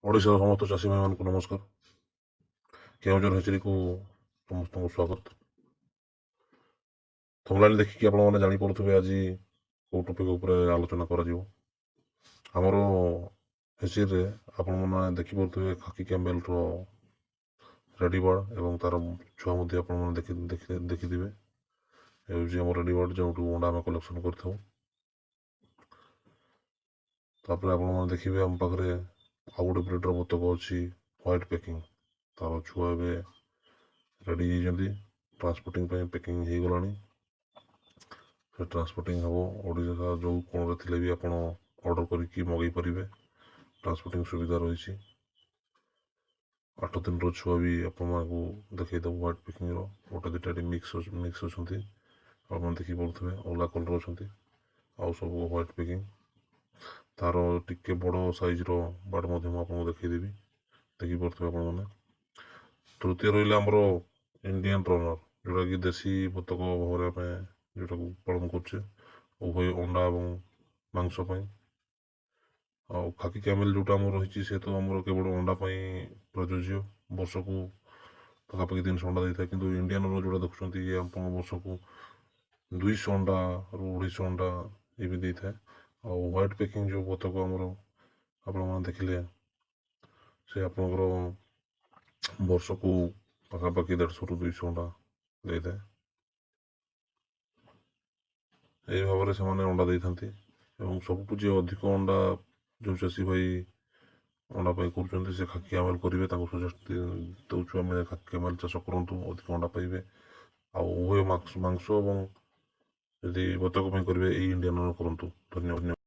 ଓଡ଼ିଶାର ସମସ୍ତ ଚାଷୀ ଭାଇମାନଙ୍କୁ ନମସ୍କାର। କେଉଁଝର ହେଚେରୀକୁ ସମସ୍ତଙ୍କୁ ସ୍ୱାଗତ। ଥମ୍ବନେଲ୍ ଦେଖିକି ଆପଣମାନେ ଜାଣିପାରୁଥିବେ ଆଜି କେଉଁ ଟପିକ୍ ଉପରେ ଆଲୋଚନା କରାଯିବ। ଆମର ହେଚେରୀରେ ଆପଣମାନେ ଦେଖିପାରୁଥିବେ ଖାକି କ୍ୟାମ୍ବେଲର ରେଡ଼ି ବାର୍ଡ଼ ଏବଂ ତା'ର ଛୁଆ ମଧ୍ୟ ଆପଣମାନେ ଦେଖି ଦେଖି ଦେଖିଥିବେ। ଏ ହେଉଛି ଆମର ରେଡ଼ି ବାର୍ଡ଼, ଯେଉଁଠୁ ଅଣ୍ଡା ଆମେ କଲେକ୍ସନ୍ କରିଥାଉ। ତାପରେ ଆପଣମାନେ ଦେଖିବେ ଆମ ପାଖରେ ଆଉ ଗୋଟେ ବ୍ରିଡ଼ର ବତକ ଅଛି, ହ୍ୱାଇଟ୍ ପ୍ୟାକିଂ। ତା'ର ଛୁଆ ଏବେ ରେଡ଼ି ହେଇଯାଇଛନ୍ତି, ଟ୍ରାନ୍ସପୋର୍ଟିଂ ପାଇଁ ପ୍ୟାକିଂ ହେଇଗଲାଣି। ସେ ଟ୍ରାନ୍ସପୋର୍ଟିଂ ହେବ। ଓଡ଼ିଶା ଯେଉଁ କୋଣରେ ଥିଲେ ବି ଆପଣ ଅର୍ଡ଼ର କରିକି ମଗାଇ ପାରିବେ, ଟ୍ରାନ୍ସପୋର୍ଟିଂ ସୁବିଧା ରହିଛି। 8 ଦିନର ଛୁଆ ବି ଆପଣମାନଙ୍କୁ ଦେଖେଇଦେବୁ। ହ୍ୱାଇଟ୍ ପ୍ୟାକିଂର ଗୋଟେ ଦୁଇଟା ଏଠି ମିକ୍ସ ଅଛନ୍ତି, ଆପଣମାନେ ଦେଖିପାରୁଥିବେ। ଅଲଗା କଲର୍ ଅଛନ୍ତି ଆଉ ସବୁ ହ୍ୱାଇଟ୍ ପ୍ୟାକିଂ। ତା'ର ଟିକେ ବଡ଼ ସାଇଜ୍ର ବାର୍ଡ଼ ମଧ୍ୟ ମୁଁ ଆପଣଙ୍କୁ ଦେଖେଇଦେବି, ଦେଖିପାରୁଥିବେ ଆପଣମାନେ। ତୃତୀୟ ରହିଲା ଆମର ଇଣ୍ଡିଆନ୍ ରନର୍, ଯେଉଁଟାକି ଦେଶୀ ବତକ ଭାବରେ ଆମେ ଯେଉଁଟାକୁ ପାଳନ କରୁଛେ ଉଭୟ ଅଣ୍ଡା ଏବଂ ମାଂସ ପାଇଁ। ଆଉ ଖାକି କ୍ୟାମେଲ୍ ଯେଉଁଟା ଆମର ରହିଛି, ସେ ତ ଆମର କେବଳ ଅଣ୍ଡା ପାଇଁ ପ୍ରଯୋଜ୍ୟ, ବର୍ଷକୁ ପାଖାପାଖି 300 ଅଣ୍ଡା ଦେଇଥାଏ। କିନ୍ତୁ ଇଣ୍ଡିଆନ୍ ରନର୍ ଯେଉଁଟା ଦେଖୁଛନ୍ତି, ଇଏ ଆପଣଙ୍କ ବର୍ଷକୁ 200 ଅଣ୍ଡାରୁ 250 ଅଣ୍ଡା ଇଏ ବି ଦେଇଥାଏ। ଆଉ ହ୍ୱାଇଟ୍ ପ୍ୟାକିଂ ଯେଉଁ ବତକ ଆମର ଆପଣମାନେ ଦେଖିଲେ, ସେ ଆପଣଙ୍କର ବର୍ଷକୁ ପାଖାପାଖି 150ରୁ 200 ଅଣ୍ଡା ଦେଇଥାଏ। ଏହି ଭାବରେ ସେମାନେ ଅଣ୍ଡା ଦେଇଥାନ୍ତି। ଏବଂ ସବୁଠୁ ଯିଏ ଅଧିକ ଅଣ୍ଡା, ଯେଉଁ ଚାଷୀ ଭାଇ ଅଣ୍ଡା ପାଇଁ କରୁଛନ୍ତି, ସେ ଖାକି କ୍ୟାମେଲ୍ କରିବେ। ତାଙ୍କୁ ସଜେଷ୍ଟ ଦେଉଛୁ ଆମେ, ଖାକି କ୍ୟାମେଲ୍ ଚାଷ କରନ୍ତୁ, ଅଧିକ ଅଣ୍ଡା ପାଇବେ। ଆଉ ଉଭୟ ମାଂସ ଏବଂ ଯଦି ବତକ ପାଇଁ କରିବେ, ଏଇ ଇଣ୍ଡିଆନ୍ କରନ୍ତୁ। ଧନ୍ୟବାଦ।